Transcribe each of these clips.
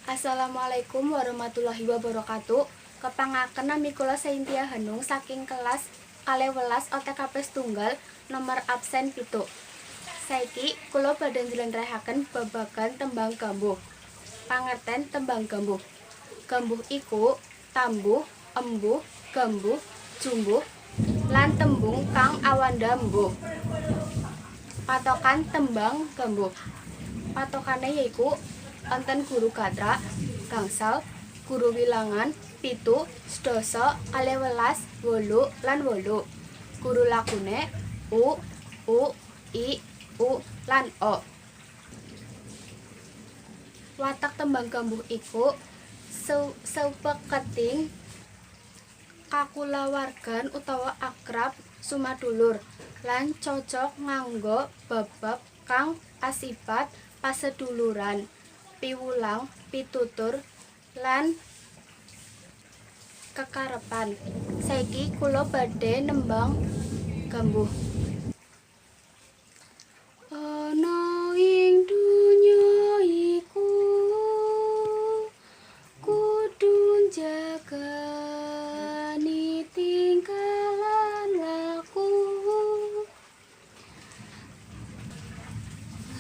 Assalamualaikum warahmatullahi wabarakatuh. Kepangaken, nami kula Saintia Hanung saking kelas 12 OTKP setunggal, nomor absen 7. Saiki kula badhe njlentrehaken babagan tembang gambuh. Pangerten tembang gambuh. Gambuh iku tambuh, embuh, gambuh, jumbuh, lan tembung kang awanda mbuh. Patokan tembang gambuh. Patokane yaiku wonten guru gatra, gangsal, guru wilangan, 7, sedasa, 12, 8, lan 8. Guru lakune u, u, i, u, lan o. Watak tembang gambuh iku supeketing kakulawargan utawa akrab sumadulur lan cocok nganggo bab-bab kang asipat paseduluran, piwulang, pitutur, lan kekarepan. Saiki kula badhe nembang gambuh. Ana ing donya iku kudu njagani tingkah lan laku,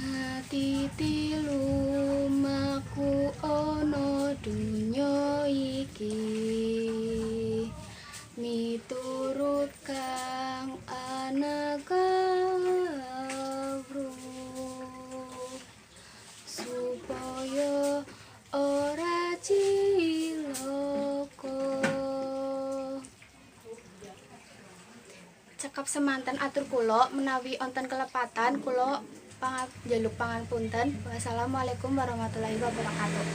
ngatiti lumaku ana donya iki miturut kang ana kawruh, supaya ora cilaka. Cekap semanten atur kula, menawi wonten kelepatan kula njaluk pangapunten. Wassalamualaikum warahmatullahi wabarakatuh.